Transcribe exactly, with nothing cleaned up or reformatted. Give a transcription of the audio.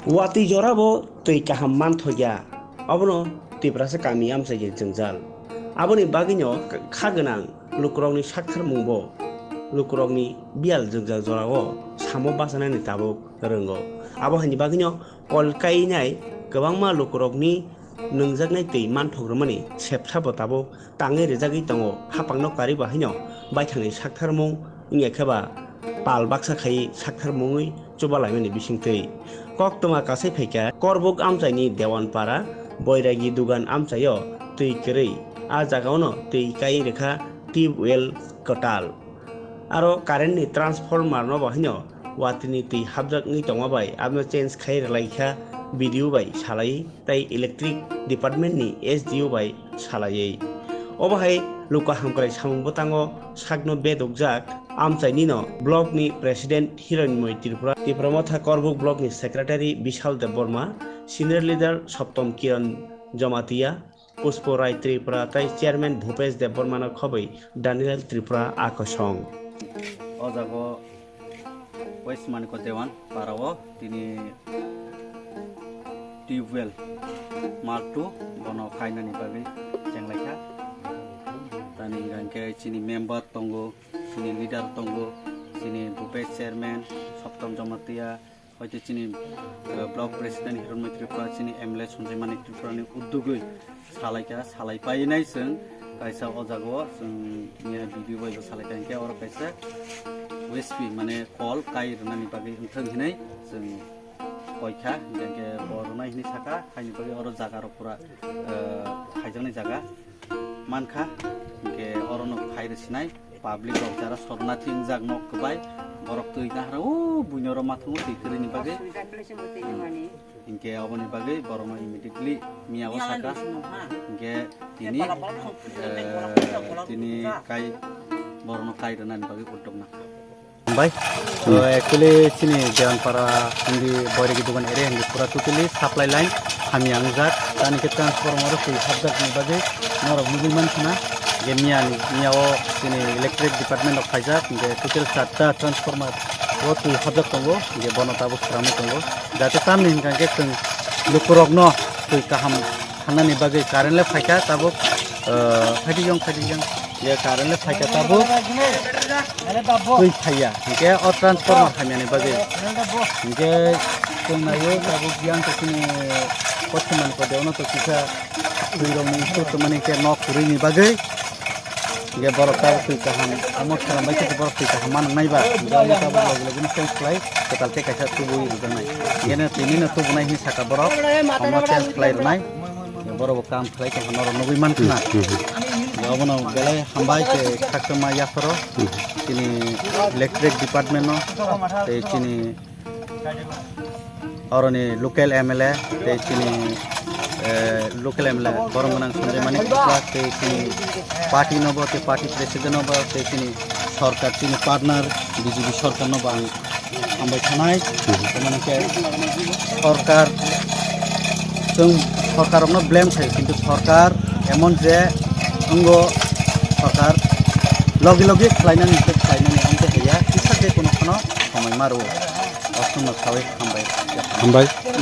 Watwi jorabo twi kaham manthokya, abono Tiprasa kami amchaini jwngjal. Aboni bagwino kha gwnang lukurokni saktharmungbo lukurokni biyal jwngjal jorao samo bachanani tabuk rwngo. Abo haini bagwino kol kainai kwbangma lukurokni nwngjaknai twi manthok rwmani sepsabo tabuk tangwi rijagwi tongo. Hapangno karwi bahaino baithangni saktharmung wngya khe ba pal baksa khaiwi saktharmungwi chubalaimani bisingtwi. Koktwma kasai phaikha Korbuk amchaini Dewanpara Boiragi Dugan amchaio twi kwrwi. A jagaono twi kai rwkha tubewell kwtal. Aro current ni transformer no bahaino watwi ni twi hapjak wngwi tongma bai abono change khai rwlaikha B D O bai salai. Tai electric department ni S D O bai salaiwi. Obo hai luka hamkrai samung bwtango sakno bedokjak amchaini no block ni president Hiranmoy Tripura, Tipra Motha Korbuk block ni secretary Bishal Debbarma, senior leader Soptom Kiran Jamatia, Pushpo Rai Tripura tai chairman Bhupesh Debbarma no khobwi Daniel Tripura a kosong. O jago West Manikya Dewan parao tini tubewell mark two bono kainani bagwi chenglaikha. Tani hwnkhe chini member tongo, chini leader tongo, chini Bhupesh chairman, Soptom Jamatia, hoite chini, eh, block president Hiranmoy Tripura, chini M L A Sanjay Manik Tripura ni uddugwi salaikha, salai painai chwng kaisa o jaga o chwng miya video bai bo salaikha, hinkhe oro kaisa U S P mane kol kai rwnani bagwi wngthang hinwi chwng koikha, hinkhe bo rwnai hinwi sakha, haini bagwi oro jaga rok pura, eh, khaijaknai jaga mankha, hinkhe oro no khai rwsinai. Public rok jara sornathi wngjak nok kwbai, borok twi nahara o buino oro mathungo twi kwrwini bagwi. Hinkhe oboni bagwi borokno immediately miya o saka. Hinkhe tini, eh, tini kai borokno kai rwnani bagwi uddok nakha. Hambai. So, actually, chini Dewanpara hindi Boiragi Dugan area hindi pura totally supply line hamya wngjak. Tani khe transformer twi hapjak ni bagwi norok nugwi mankha na. Je miya ni, miya o chini electric department rok khaijak, je total charta transformer o twi hapjak tongo, je bono tabuk sramwi tongo. Jate tamni hinkha khe chwng lukurokno twi kaham phanani bagwi current le phaikha tabuk, ah, phaidi jong, phaidi jong. Ye current le phaikha tabuk. Twi phaiya. Hinkhe o transformer hamyani bagwi. Hinkhe chwng naio tabuk yang to chini Poschim Manikya Dewan to kisa twi rokni issue tongmani khe nok kwrwini bagwi. Hinkhe borok tabuk twi kaham, omo swnam bai khe borok twi kaham ma nwngnai ba. Hinkhe omo tabuk logi logi no change khlai, kwtal tei kaisa tubui rwjaknai. Hinkhe no tini no tubunai hinwi saka borok, omo change khlai rwnai. Borok bo kam khlai tongkha norok nugwi mankha na. Hinkhe obono belai hambai khe khakchangma yapharo. Chini electric department no tei chini oroni local M L A tei chini, eh, local M L A borok gwnang Sanjay Manik Tripura tei chini party no bo tei party president no bo tei chini sorkar chini partner B J P sorkar no bo ang hambai thanai. Tamani khe sorkar, chwng sorkar rokno blame khai, kintu sorkar emon je wngo, sorkar logi logi khlainani khe khlainani, amtwi haiya kisa je kono khano samai ma rwo. Aswkno sawi hambai. Hambai.